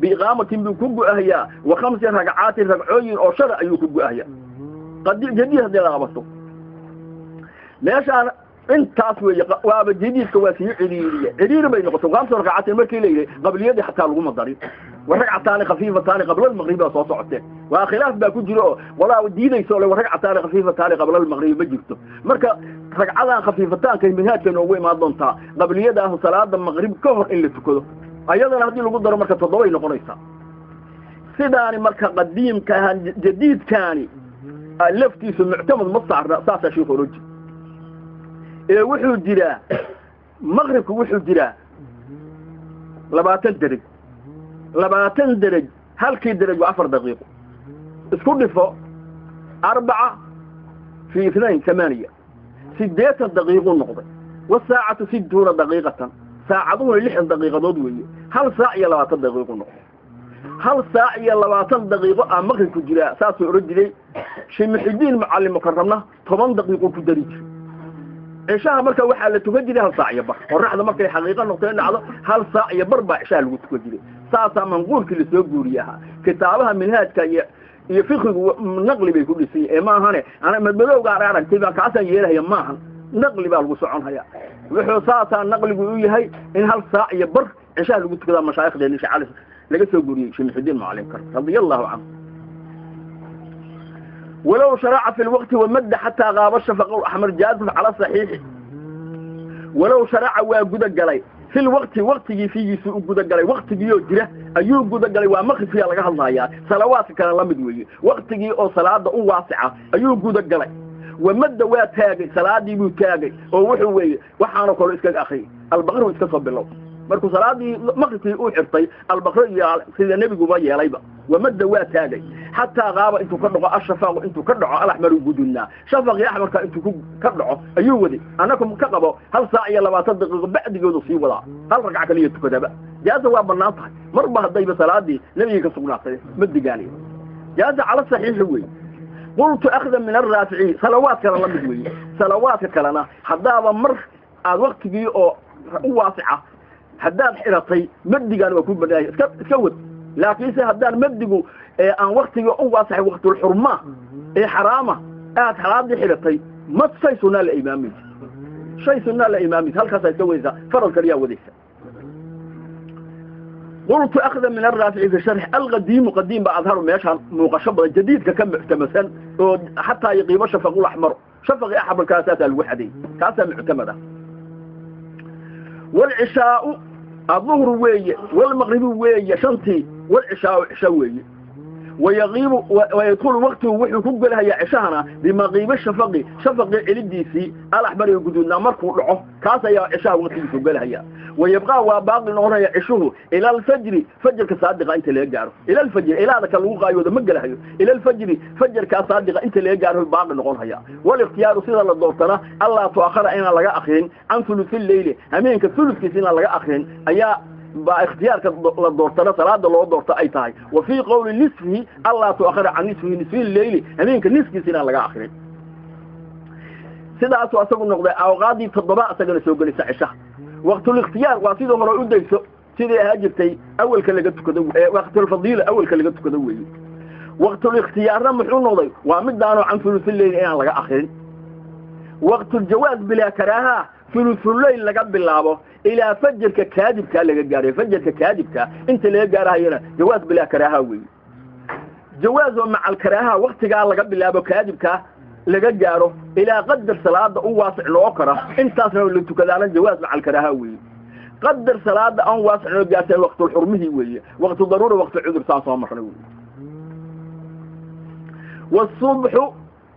biiqaamatin buu ku go'ahayaa, wa 5 ragcaatin ragcooyin oo shara ayuu ku go'ahayaa. Jadiid haddii la qabato meeshaan Intaas weeye, waaba jadiidka waa sii cidhiiriye, cidhiiri bay noqotay. 5 ragcatin markii la yidhi qabliyadii xataa laguma darin, wa ragcataani khafiifataani qabla almaqribi baa soo socoteen. Waa khilaaf baa ku jiro oo qolaa diidayso le wa ragcataani khafiifataani qabla almaqribi ma jirto. Marka ragcadan khafiifataanka minhaajka noogu imaan doontaa, qabliyadaah salaada maqrib ka hor in la tukado, ayadana haddii lagu daro marka 7 noqonaysaa. Sidaani marka qadiimka ahaan jadiidkaani laftiisu muctamad ma saarna, saasaa sheikhu oran jira. Ee wuxuu jiraa maqribku wuxuu jiraa 20 deraj, 20 deraj, halkii deraj waa 4 daqiiqo. Isku dhifo 4 في 2 8 80 daqiiqo noqday. Wasaacatu 60 daqiiqatan, saacaduhuna 60 daqiiqadood weeye. 1 saac iyo 20 daqiiqo noqday, 1 saac iyo 20 daqiiqo aa maqribku jiraa, saasuu oran jiray. Sheekh Muxidiin Macalin Mukarramna 10 daqiiqo ku dari jiray. Cishaha marka waxaa la tukan jiray 1 saac iyo bar. Qorraxda markay xaqiiqo noqotay dhacdo 1 saac iyo bar baa cishaha lagu tukan jiray. Saasaa manquulkii lasoo guuriyaha kitaabaha minhaajka iyo fiqhigu naqli bay ku dhisay. Ee maahane ana madmadowga aragtay baa kaasaan yeelahaya, maahan, naqli baa lagu soconhaya. Wuxuu saasaa naqligu u yahay in 1 saac iyo bar cishaha lagu tukadaa mashaayikhdeena Sheekh Cali laga soo guuriyey Sheekh Muxidiin Macalin Karam radiyallahu canhu. Walow sharaca fi lwaqti wamadda xataa qaaba shafaq axmar jaazif cala saxiixi. Walow sharaca waa guda galay fi lwaqti, waqtigii fiigiisu u guda galay, waqtigiioo jira ayuu guda galay. Waa maqribkiyaa laga hadlayaa, salawaadka kale la mid weeye. Waqtigii oo salaada u waasica ayuu guda galay. Wamadda waa taagay, salaadii buu taagay oo wuxuu weeye waxaanoo kaloo iskaga akriyay albaqra iska soo bilow. Markuu salaadii maqribkii u xirtay albaqra iyo sida nebiguba yeelayba. Wamadda waa taagay xataa qaaba intuu ka dhaco ashafaaqu, intuu ka dhaco alaxmaru gudunaa, shafaqii axmarka intuu ka dhaco ayuu waday. Annaku ka qabo 1 saac iyo 20 daqiiqo bacdigoodu sii wadaa, 1 ragca kaliya tukadaba. Jaaza waa bannaan tahay marba haddayba salaadii nebiga ka sugnaatay ma digaanayo. Jaaza cala saxiixi weeye. Qultu akhda min araafici, salawaad kale la mid weeye. Salawaadka kalena haddaaba mar aad waqtigii oo u waasica haddaad xiratay madigaan waa ku banaanya, iska wad. Laakiinse haddaan madigu aan waqtigii u waasaxay waqtulxurmaa ee xaraama aad xalaadii xiratay, ma shay sunnaa la imaamaysa, shay sunnaa la imaamaysa, halkaasaa iska wadaysaa, farad kaliyaa wadaysa. Qultu akhda min araafici fi sharx alqadiimu, qadiim baa adharu meeshaan muuqasho badan, jadiidka ka muctamasan oo xataa yaqiimo shafaqul axmar, shafaqi axmarkaa saasaa lagu xadeeyey, kaasaa muctamad ah. Waalcishaau aduhru weeye, waalmaqribu weeye shantii, waalcishaau cisho weeye. Wayaqiibu wayadkhulu waqtigu wuxuu ku gelahayaa cishahana bimaqiibi shafaqi, shafaqii celidiisii alaxmari guduudnaa markuu dhaco, kaas ayaa cishaha waqtigiisu gelahaya. Wayabqaa waa baaqi noqonaya cishuhu ila alfajri, fajarka saadiqa inta laga gaaro. Ila alfajri, ilaada ka lagu qaayooda ma gelahayo. Ila alfajri, fajarkaa saadiqa inta laga gaaro baaqi noqonhaya. Waliktiyaaru sida la doortana allaa tuakhara inaan laga akrin can thuluthi leyli, hameenka thuludkiisa inaan laga akrin ayaa baa ikhtiyaarka la doortana salaada loo doorto ay tahay. Wa fii qowli nisfihi allaa tuakhara can nisfihi, nisfi leyli, hameenka niskiisa inaan laga akrin. Sidaasuu asagu noqday awqaadii 7 asagana soo gelaysa cishaha. Waqtulikhtiyaar waa sidii hore u dayso, sidii ahaa jirtay awalka laga tukado, waqtulfadiila awalka laga tukado weeye. Waqtulikhtiyaarna muxuu noqday waa midaanoo can thuluthuleyl inaan laga akrin. Waqtuljawaaz bilaa karaaha thuluthuleyl laga bilaabo ilaa fajarka kaadibkaa laga gaarayo, fajarka kaadibkaa inta laga gaarahayona jawaaz bilaa karaaha weeye. Jawaaz oo macal karaaha waqtigaa laga bilaabo kaadibkaa laga gaaro ilaa qadar salaada u waasic noo kara, intaasna la tukadaana jawaaz macal karaaha weeye. Qadar salaada aan waasic noo gaarsan waqtul xurmihi weeye, waqtu daruura, waqtu cudur saan soo marnay weeye. Wasubxu,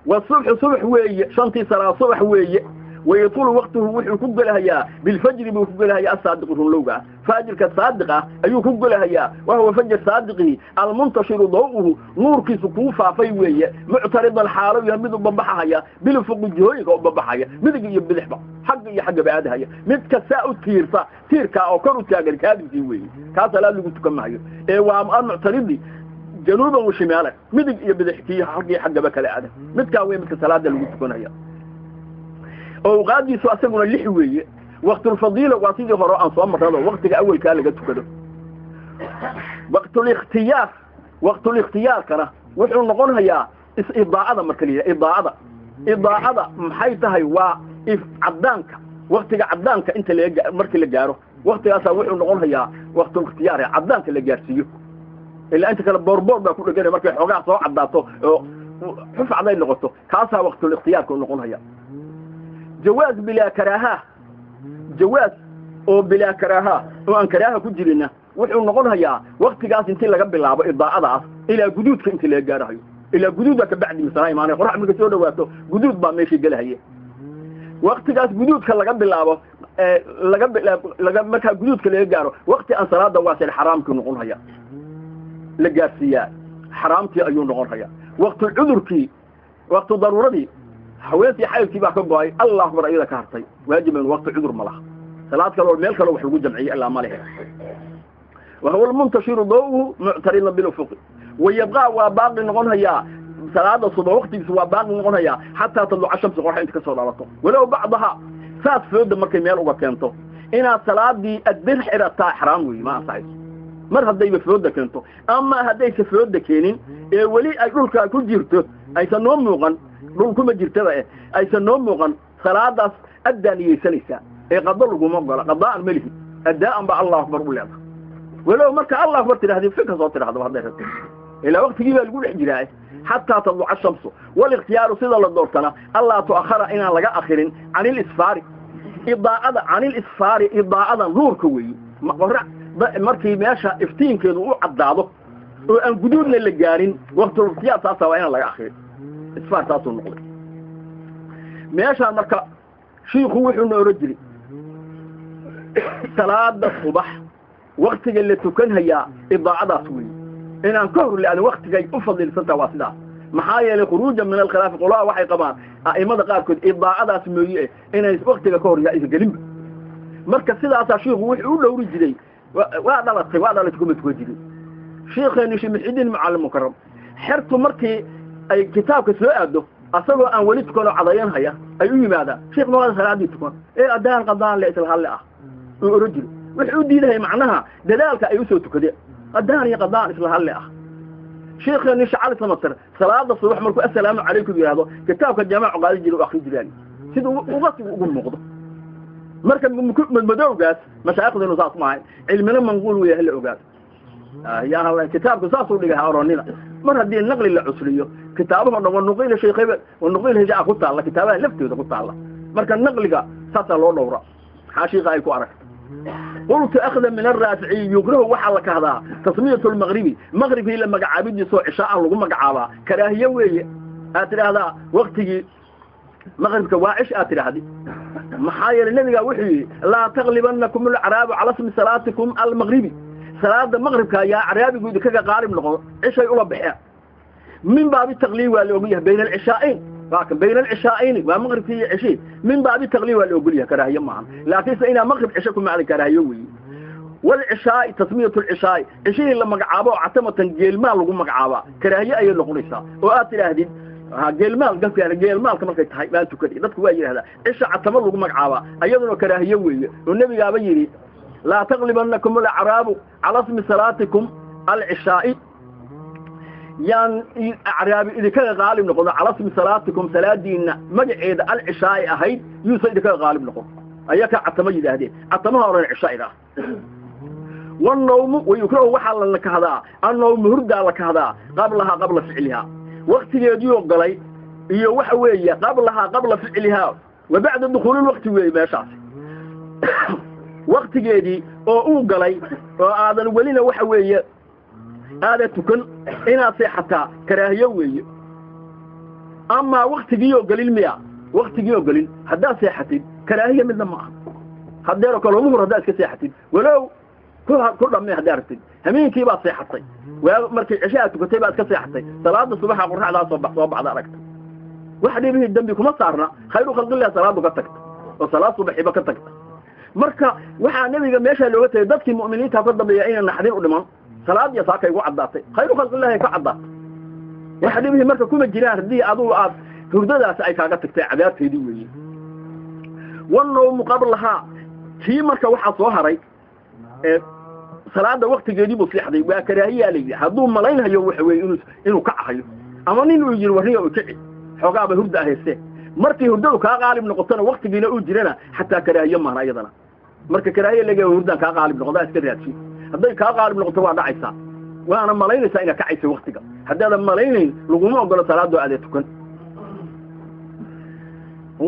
wasubxu subax weeye, shantii salaad subax weeye. Wayatulu waqtuhu wuxuu ku gelahayaa bilfajri buu ku gelahayaa asaadiqu runlowga ah, faajirka saadiq ah ayuu ku gelahayaa. Wahuwa fajr saadiqihi almuntashiru daw'uhu, nuurkiisu kuu faafay weeye. Muctaridan xaalo yahay mid u bambaxahaya bilfuqi, jihooyinka u bambaxaya, midig iyo bidixba, xagga iyo xaggaba aadahaya, midka saa u tiirsa tiirkaa oo kor u taagan kaadibkii weeye, kaa salaad lagu tukan maayo. Ee waa almuctaridi januuban wa shimaalan, midig iyo bidix kii xaggii xaggaba kala aada, midkaa wey midka salaada lagu tukanaya. Awqaadiisu asaguna 6 weeye. Waqtulfadiila waa sidii hore aan soo marrado, waqtiga awalkaa laga tukado. Waqtulikhtiyaar, waqtulikhtiyaarkana wuxuu noqonayaa idaacada marka la yidhaha idaacada. Idaacada maxay tahay? Waa Cadaanka waktiga cadaanka inta la markii la gaaro waktigaasaa wuxuu noqon hayaa waqtul ikhtiyaar, cadaanka la gaarsiiyo. Ilaa inta kale boorboor baa ku dheganay, markay xoogaa soo caddaato oo xufcday noqoto, kaasaa waqtul ikhtiyaarka u noqon haya. Jawaaz bilaa karaaha, jawaaz oo bilaa karaaha oo aan karaaha ku jirina wuxuu noqon hayaa waktigaas intii laga bilaabo idaacadaas ilaa guduudka intii laga gaarahayo. Ilaa guduudba ka bacdi misana imaanay qorax markay soo dhawaato guduud baa meeshii gelahaye. Waktigaas guduudka laga bilaabo laga laga markaa guduudka laga gaaro wakti aan salaada waasen xaraamkii noqon haya la gaarsiiyaa, xaraamtii ayuu noqon hayaa. Waktu cudurkii, waktu daruuradii, haweentii xaydkii baa ka go-ay, Allah akbar, iyada ka hartay waajiban wakti cudur ma laha, salaad kaloo meel kaloo wax lagu jamciyey ilaa ma lehe. Wahuwa almuntashiru dawuhu muctaridan bilufuqi wayabqaa, waa baaqi noqon hayaa salaada suba waktigiisa, waa baaqi noqon hayaa xataa tadluca shamsi, qorxa inta kasoo dhalato, walow bacdaha saas fooda markay meel uga keento inaad salaadii addir xirataa xaraam weeye, ma ansaxayso mar haddayba fooda keento. Ama haddaysa fooda keenin ee weli ay dhulkaa ku jirto, aysan noo muuqan, dhul kuma jirtaba aysan noo muuqan, salaadaas addaa niyeysanaysaa ee qado laguma ogola, qadaa'an melihi, addaa'an baa Allahu akbar u leedahay. Walow marka Allah akbar tidhahdi fika soo tidhahdaba hadday rabto, ilaa waktigii baa lagu dhex jiraa xataa tadluca shamsu. Walikhtiyaaru sida la doortana allaa tu'akhara inaan laga akhirin can ilisfaari idaacada, can ilisfaari idaacada nuurka weeye, qorax markii meesha iftiinkeedu u caddaado oo aan guduudna la gaarin waqtul ikhtiyaar taasa waa inaan laga akhirin, isfaar taasuu noqday meeshaan. Marka shiikhu wuxuuna oran jiray salaada subax waktiga la tukanhayaa idaacadaas weeye, inaan ka hor leadin waktigay u fadliilsantaha waa sidaas. Maxaa yeelay khuruujan min alkhilaafi qolaha waxay qabaan a'imada qaarkood idaacadaas mooye inay waktiga ka hor yaa isgelinba. Marka sidaasaa shiikhu wuxuu u dhowri jiray, waa dhalatay waa dhalatay kuma tukan jirin shiikheeni Sheekh Muxidiin Mucallim Mukarram. Xertu markii ay kitaabka soo aado asagoo aan weli tukan oo cadayan haya ay u yimaadaan, sheekh ma waa salaadii tukan ee adaan qadaan le isla halle ah uu oran jiray. Wuxuu u diidahay macnaha dadaalka ay usoo tukadeen adaan iyo qadaan isla halle ah. Sheekheeni Shacali Samatar salaada subax markuu assalaamu calaykum yidhaahdo kitaabka jaamacu qaadi jiray u akri jiraan sida uga si ugu muuqdo. Marka madmadowgaas mashaaikhdenu saas maahay, cilmina manquul weya hala ogaado yaa kitaabku saasuu dhigay ha oranina. Mar haddii naqli la cusliyo kitaabaho dhan wanuqiila sheekh hebel wanuqiila hijaa ku taalla kitaabaha laftooda ku taalla, marka naqliga saasaa loo dhowra maxaa shiika ay ku aragta. Qultu akhda min araaficiyi yukrahu, waxaa la kahdaa tasmiyatu lmaqribi, maqribkii la magacaabidiisoo cishaaan lagu magacaabaa karaahiye weeye. Aad tidhaahdaa waktigii maqribka waa cish aad tidhaahdi, maxaa yeelay nabigaa wuxuu yidhi laa taklibanakum alacraabu cala smi salaatikum almaqribi, salaada maqribka ayaa acraabigu idinkaga qaalib noqon cishay ula baxeen. Min baabi taqliib waa la ogol yahay bayna alcishaa'ayn, waa kan bayna alcishaa'ayni waa maqribkii iyo cishii, min baabi taqliib waa la ogol yahay, karaahiye maahan, laakiinse inaa maqrib cisho ku maclin karaahiye weeye. Walcishaa'i tasmiyatu alcishaa'i, cishihii la magacaabo oo catamatan geelmaal lagu magacaabaa karaahiye ayay noqonaysaa, oo aad tidhaahdid geelmaal gafkaan geelmaalka markay tahay baan tukaday, dadku waa yidhahdaa cisha catamo lagu magacaabaa ayaduna karaahiye weeye, oo nebigaaba yidhi laa taqlibanakum alacraabu cala smi salaatikum alcishaa'i, yaan acraabi idinkaga qaalib noqono cala smi salaatikum salaadiina magaceeda alcishaa'i ahayd yuusa idinkaga qaalib noqon, ayaa ka catamo yidhaahdeen, catamaha oran cishaa idhaah. Wanawmu wayukrahu waxaa la kahdaa annawmu hurdaa la kahdaa qablahaa qabla ficlihaa, waktigeediioo galay iyo waxa weeye qablahaa qabla ficlihaa wa bacda dukhuulilwakti weeye meeshaasi waktigeedii oo uu galay oo aadan welina waxa weeye aada tukan inaad seexataa karaahiyo weeye. Amaa waktigiioo gelin miya, waktigiioo gelin haddaad seexatid karaahiya midna ma aha. Haddeeroo kale muhur haddaad iska seexatid walow ku dhamme haddaad rabtid, hameenkii baad seexatay, waa markii cisho aad tukatay baad iska seexatay, salaada subaxa qoraxdaa soo soo baxda aragta, wax dhibihii dambi kuma saarna, khayru khalqillah salaadu ka tagta oo salaad subaxiba ka tagta. Marka waxaa nebiga meeshaa looga tagay dadkii mu'miniinta ka dambeeya inay naxdin u dhiman, salaad iyo saakay ugu caddaatay, khayru khalqillahi ka caddaatay, wax dhibihii marka kuma jiraan haddii adugu aad hurdadaasi ay kaaga tagtay cadaabteedii weeye. Wanawmu qablahaa tii marka waxaa soo haray salaada waktigeedii buu seexday, waa karaahiyaa la yidhi hadduu malaynhayo waxa weeye inuu kacahayo ama nin uu yidhi warriga u kici xoogaaba hurda ahayste Markii hurdadu kaa qaalib noqotona waqtigiina uu jirana xataa karaahiyo maahan iyadana. Marka karaahiye laga hurdaan kaa qaalib noqdaa iska raadsi. Hadday kaa qaalib noqoto waa dhacaysaa, waana malaynaysaa inaad kacaysa waqtiga. Haddaadan malaynayn laguma ogolo salaadoo aadee tukan.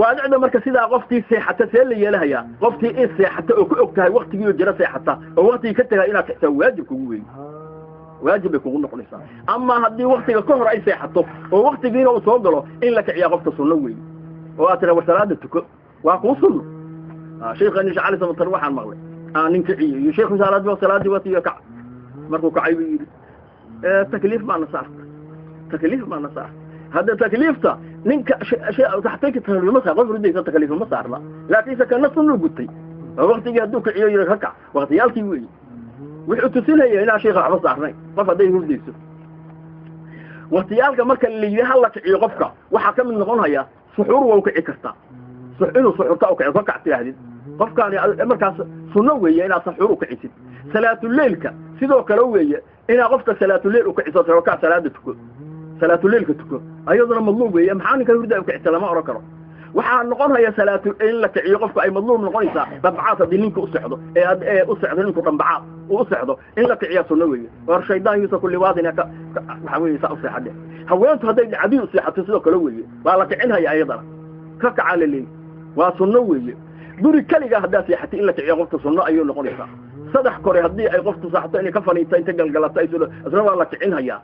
Waadicda marka sidaa qoftii seexata see la yeelahayaa, qoftii in seexata oo ku og tahay waqtigii oo jira seexata oo waqtigii ka tagaa inaad kicsaa waajib kugu weyn, waajib bay kugu noqonaysaa. Ama haddii waqtiga ka hor ay seexato oo waqtigiina uu soo galo, in la kiciyaa qofka sunno weyn oo aad tira war salaada tuko, waa kuu sunno. Sheekhani Sheekh Cali Samatar waxaan maqlay aan nin kiciyo iyo sheekhu salaadii watiyo kac. Markuu kacay buu yidhi takliif baana saartay, takliif baana saartay. Hadda takliifta ninka taxtayka takliif ma saar, qof ridaysa takliif ma saarna, laakiinse kana sunnu gutay oo waqtigii hadduu kiciyo yidhi ka kac, waqtiyaalkii weeye. Wuxuu tusinaya inaan sheekha waxba saarnay qof hadday hurdayso. Waqtiyaalka marka la yidhi ha la kiciyo qofka waxaa ka mid noqon haya suxuur waa u kici kartaa, inuu suxuurta u kiciyo ka kac tidhaahdid qofkaani markaas sunno weeye inaad saxuur u kicisid. Salaatuleilka sidoo kale weeye inaad qofka salaatuleyl u kiciso, tiro kac salaada tuko, salaatuleilka tuko, ayaduna madluub weeye. Maxaa ninka hurda u kicisa lama oran karo. Waxaa noqon haya salaatu in la kiciyo qofka ay madluub noqonaysaa dhambacaad haddii ninka u sexdo ee u sexdo ninku dhambacaad uu u sexdo in la kiciyaa sunno weeye. War shaydaan yuusa kulli waadin ka waxa weeye saa u seexadhe. Haweentu hadday dhacdii u seexato sidoo kale weeye, waa la kicinhaya ayadana, ka kacaa la leeyahy, waa sunno weeye. Guri keligaa haddaa seexatay in la kiciyo qofka sunno ayuu noqonaysaa. Saddex kore haddii ay qoftu seexato inay ka faniinto inta galgalato ay isna waa la kicinhayaa.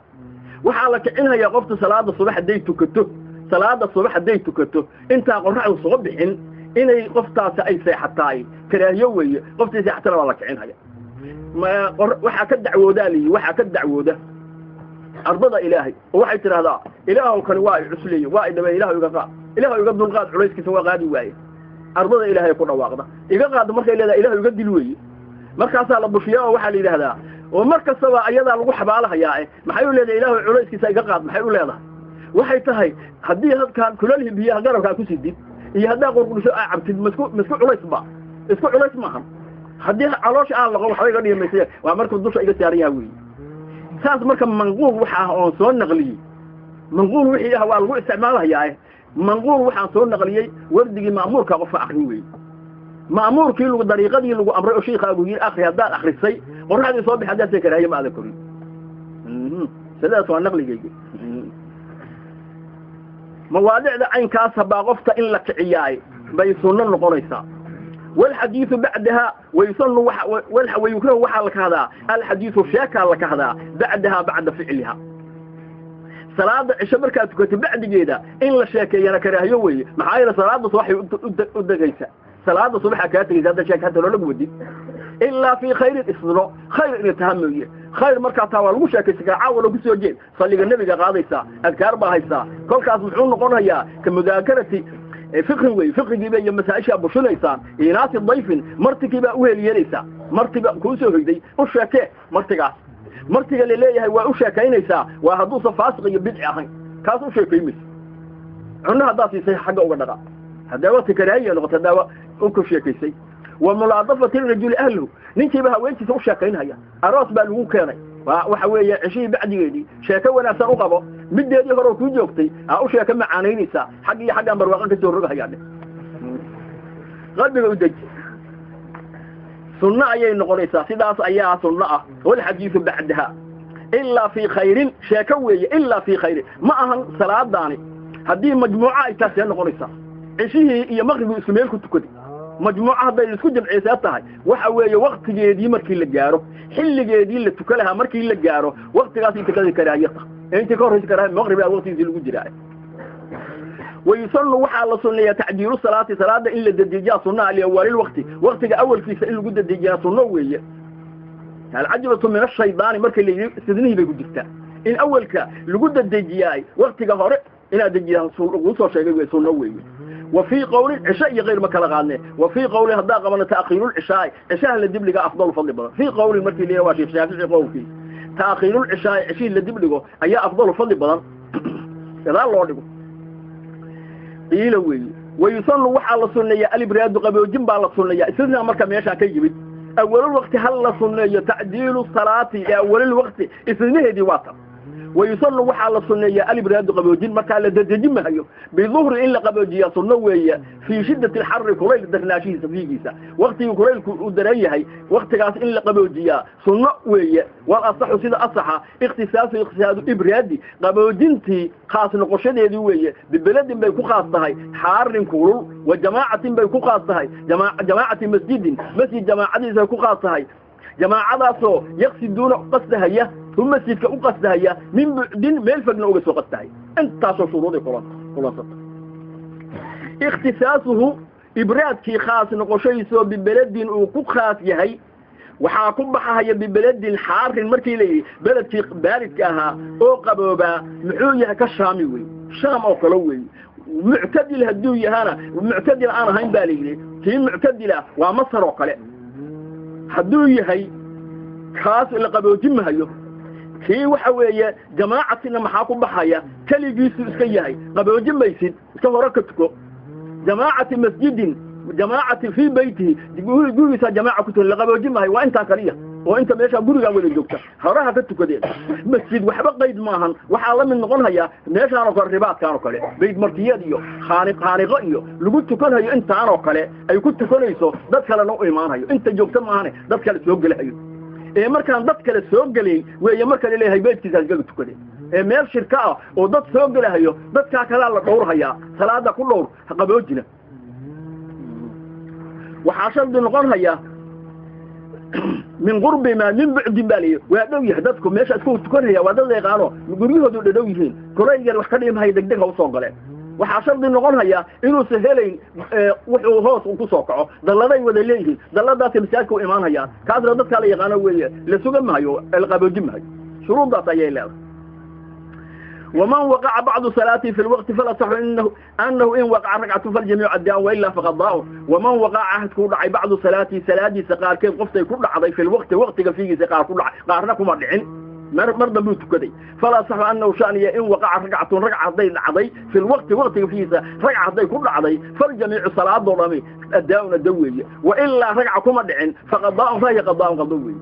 Waxaa la kicinhayaa qoftu salaada subax hadday tukato, salaada subax hadday tukato intaa qorraxdu soo bixin inay qoftaasi ay seexataay karaahiyo weeye. Qoftii seexatana waa la kicinhaya. Waxaa ka dacwoodaa liyi, waxaa ka dacwooda ardada Ilaahay oo waxay tidhahdaa Ilaahow kani waa i cusleeye, waa i dhabay, Ilaahow iga qaad, Ilaahow iga dulqaad culayskiisa, waa qaadi waaye. Ardada Ilaahay ku dhawaaqda iga qaado markay leedahay Ilaahow iga dil weeye. Markaasaa la bushiyaa oo waxaa la yidhaahdaa oo mar kastaba ayadaa lagu xabaalahayaa maxay u leedahay Ilaahow culayskiisa iga qaad? Maxay u leedahay? Waxay tahay haddii halkaan kulalhi biyaha garabkaa ku sidid iyo haddaa qurqursho aa cabtid masku culays ba isku culays maahan. Haddii caloosha aan laqo waxba iga dhigi maysa, waa markuu dusha iga saaran yaha weeye. Saas marka manquul waxa ah oon soo naqliyey, manquul wixii ah waa lagu isticmaalahayaa. Manquul waxaan soo naqliyey wardigii ma'muurka qofka akrin weeye, ma'muurkii lagu dariiqadii lagu amray oo shiikhaagu yidhi akri, haddaad akrisay qorraxdii soo bixi haddaad se karaahiye ma adan korin. Sidaas waa naqligayga. Mawaadicda caynkaas baa qofta in la kiciyaay bay sunno noqonaysaa. Walxadiidu bacdaha wayusanu wayukrahu waxaa la kahdaa alxadiidu sheekaa la kahdaa bacdaha bacda ficliha. Salaada cisho markaad tukato bacdigeeda in la sheekeeyana karaahiyo weeye. Maxaa yeele salaada subaxay u degaysa, salaada subaxa kaa tegaysa hadda sheeka hata loola wadid ilaa fii khayrin isno khayr inay taha mooye. Khayr markaa taa waa lagu sheekaysan karaa, caawa lagu soo jeed salliga nebiga qaadaysaa, adkaar baa haysaa. Kolkaas muxuu noqonayaa ka mudaakarati fiqhin wey, fiqhigiiba iyo masaa-ishaa bushinaysaan. Inaasi dayfin martigii baa u heliyeelaysaa, martiba kuu soo hoyday u sheekee. Martigaas martiga laleeyahay waa u sheekaynaysaa waa hadduusan faasiq iyo bidci ahayn, kaas u sheekaymaysa. Cunno haddaa siisay xagga uga dhaqa haddaa wati karaahiya noqota haddaa u ku sheekaysay. Wa mulaadafati rajuli ahluhu, ninkiiba haweentiisa u sheekaynhaya, aroos baa lagu keenay, waa waxa weeye ceshihii bacdigeedii sheeko wanaagsan u qabo, mideedii hore kuu joogtay aa u sheeko macaanaynaysaa, xag iyo xaggaan barwaaqo ka soo rogahayaa dheh, qalbiga u deji, sunno ayay noqonaysaa. Sidaas ayaa sunno ah walxadiidu bacdaha ilaa fii khayrin sheeko weeye, ilaa fii khayrin ma ahan. Salaadaani haddii majmuuco ay taasee noqonaysaa, ceshihii iyo maqribuu isku meel ku tukaday, majmuuco hadday isku jamciysee tahay, waxa weeye waktigeedii markii la gaaro, xilligeedii la tuka lahaa markii la gaaro, waktigaas inta ka karaahiyata ee intii ka horraysa karaahiya maqribaa waktigiisii lagu jiraa. Wayusanu waxaa la sunneeyaa tacjiilu salaati, salaada in la dedejiyaa sunnaha liawaalilwaqti, waktiga awalkiisa in lagu dedejiyaa sunno weeye. Alcajbatu min ashaydaani marka la yidhi sidnihii bay ku jirtaa in awalka lagu dedejiyaay, waktiga hore inaad dejiyaan lagu soo sheegay wey, sunno weeye. Wa fii qawlin cisho iyo kayr ma kala qaadne. Wa fii qawlin haddaa qabano ta'khiirulcishaai, cishaha la dibdhiga afdalu fadli badan. Fii qawlin markii la waa Sheekh Shaafici qowlkiis, ta'khiirulcishaai cishihii la dibdhigo ayaa afdalu fadli badan, gadaal loo dhigo qiila weeye. Wayusanu waxaa la sunneeyaa alibraadu, qaboojin baa la sunneeyaa. Istisnaa marka meeshaa ka yimid awalul waqti hal la sunneeyo tacdiilu salaati ee awalul waqti istisnaheedii waa tan. Wayusanu waxaa la sunneeyaa alibraadu qaboojin, markaa la dedejin mahayo. Biduhri in la qaboojiyaa sunno weeye, fii shiddati alxarri kulayl darnaashihiisa fiigiisa, waktigii kulaylku uu daran yahay waktigaas in la qaboojiyaa sunno weeye. Wal asaxu sida asaxa ikhtisaasu ikhtisaadu ibraadi qaboojintii khaas noqoshadeedii weeye. Bibeledin bay ku khaas tahay xaarin kulul, wa jamaacatin bay ku khaas tahay jamaacati masjidin, masjid jamaacadiisa ku khaas tahay, jamaacadaasoo yaqsiduuna qasdahaya hu masjidka u qasdahaya min bucdin meel fogna uga soo qasdahaya. Intaasoo shuruuday kulansata. Ikhtisaasuhu ibraadkii khaas noqoshadiisoo bibeledin uu ku khaas yahay, waxaa ku baxahaya bibeledin xaarin markii la yidhi beledkii baaridka ahaa oo qaboobaa muxuu yahay ka shaami wey, shaam oo kale weeye. Muctadil hadduu yahana muctadil aan ahayn baa la yidhi, kii muctadila waa masar oo kale hadduu yahay kaas la qaboojin mahayo. Kii waxa weeye jamaacatina maxaa ku baxaya, keligiisu iska yahay qaboojin maysid, iska hore ka tuko. Jamaacati masjidin jamaacati fii beytihi gurigiisaa jamaaca ku tukan la qaboojin mahayo, waa intaa kaliya oo inta meeshaa gurigaa wada joogta horaha ka tukadeen. Masjid waxba qayd maahan, waxaa la mid noqon hayaa meeshaan oo kale ribaadkaan oo kale bayd martiyeed iyo khaaniqo iyo lagu tukanhayo intaan oo kale ay ku tukanayso, dad kalena u imaanhayo, inta joogta maahane dad kale soo gelahayo. Ee markaan dad kale soo gelayn weeye marka laleeyahay beydkiisa iskaga tukadeen. Ee meel shirka ah oo dad soo gelahayo dadkaa kalaa la dhowrhayaa, salaada ku dhowr ha qaboojina. Waxaa shardi noqon hayaa min qurbi maa min bucdin baa layihi, waa dhow yahay dadku meesha isku tukanhaya, waa dad yaqaano guryahoodu dhadhow yihiin, kulayl yar wax ka dhimahaya degdeg ha usoo galeen. Waxaa shardi noqon hayaa inuusa helayn wuxuu hoos ku soo kaco, dalladay wada leeyihiin, dalladaasay masaajidka u imaan hayaan, kaasna dadkaa la yaqaano weeye, la suga mahayo, la qaboojin mahayo. Shuruuddaas ayay leedahay. Waman waqaca bacdu salaatihi fi lwaqti falasaxu anahu in waqaca ragcatu faljamiicu addaan wailaa faqadaa'u. Waman waqaca ahadkuu dhacay bacdu salaatihi salaadiisa qaarkeed qoftay ku dhacday fi lwaqti waqtiga fiigiisa qaar ku dhacay, qaarna kuma dhicin, mar dambuu tukaday. Falasaxu anahu shaniya in waqaca ragcatun ragca hadday dhacday fi lwaqti waqtiga fiigiisa ragca hadday ku dhacday faljamiicu salaadoo dhami addaa'un adda weeye, wailaa ragca kuma dhicin faqadaa'un fahiya qadaa'un qado weeye.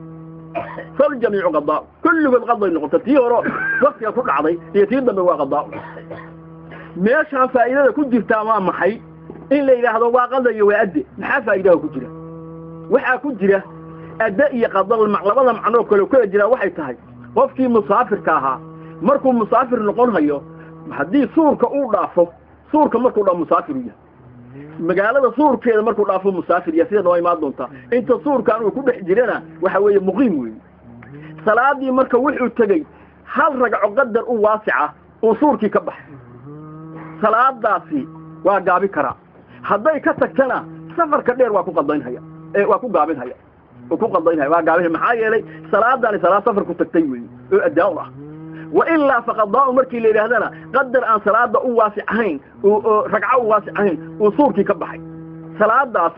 Faljamiicu qadaa kulligood qaday noqota, tii hore waktiga ku dhacday iyo tii dambe waa qadaa. Meeshaan faa'iidada ku jirtaa waa maxay? In la yidhaahdo waa qada iyo waa adde, maxaa faa'iidaha ku jira? Waxaa ku jira adde iyo qada labada macnoo kale kala jiraa. Waxay tahay qofkii musaafirka ahaa markuu musaafir noqon hayo, haddii suurka uu dhaafo, suurka markuu dhaa musaafir u yahay, magaalada suurkeeda markuu dhaafo musaafir ya, sida noo imaan doontaa. Inta suurkaan uu ku dhex jirana waxa weeye muqiim weeye. Salaadii marka wuxuu tegey hal ragco qadar u waasica uu suurkii ka baxay, salaadaasi waa gaabi karaa. Hadday ka tagtana safarka dheer waa ku qadaynhaya, waa ku gaabinhaya, oo ku qadaynhaya, waa gaabinhaya. Maxaa yeelay salaadaani salaad safar ku tagtay weeye oo addaa-un ah. Wailaa faqadaa'u markii la yidhaahdana qadar aan salaada u waasic ahayn oo ragco u waasic ahayn uu suurkii ka baxay, salaadaas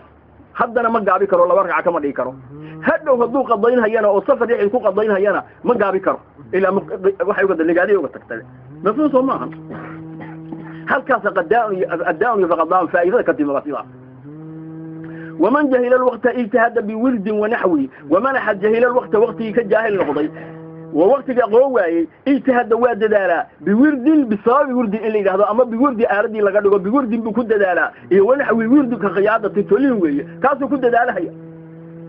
haddana ma gaabi karo, laba ragca kama dhigi karo. Hadhow hadduu qadaynhayana oo safar dhexdiis ku qadaynhayana ma gaabi karo, ilaa waxay uga nigaadiya uga tagtay. Mafhuum soo maahan? Halkaas qadaa'un iyo addaa'un iyo faqadaa'un faa'idada ka timaba sidaas. Waman jahila alwaqta ijtahada biwirdin wanaxwihi. Waman axad jahila alwaqta waqtigii ka jaahil noqday wa waqtiga aqoon waayey, ijtihada waa dadaalaa biwirdin, bisababi wirdin in la yidhahdo ama biwirdi aaladii laga dhigo, biwirdin buu ku dadaalaa iyo wanaxwi wirdi ka khiyaadati tolin weeye, kaasuu ku dadaalahaya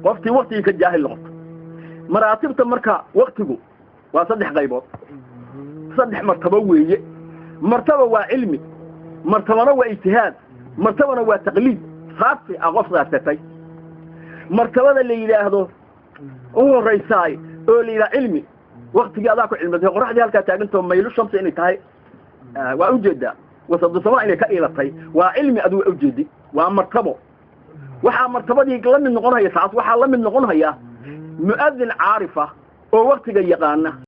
qofkii waqtigii ka jaahil noqoto. Maraatibta marka waqtigu waa saddex qaybood, saddex martabo weeye. Martaba waa cilmi, martabana waa ijtihaad, martabana waa taqliid saabti ah qof saartatay. Martabada la yidhaahdo u horaysaay oo la yidhaha cilmi, waktigii adaa ku cilmatay, qoraxdii halkaa taagantao maylu shamsi inay tahay waa ujeedaa, wasadusama inay ka iilatay, waa cilmi aduu waa ujeedi, waa martabo. Waxaa martabadii la mid noqon haya taas, waxaa la mid noqon haya mu'adin caarifa oo waktiga yaqaana.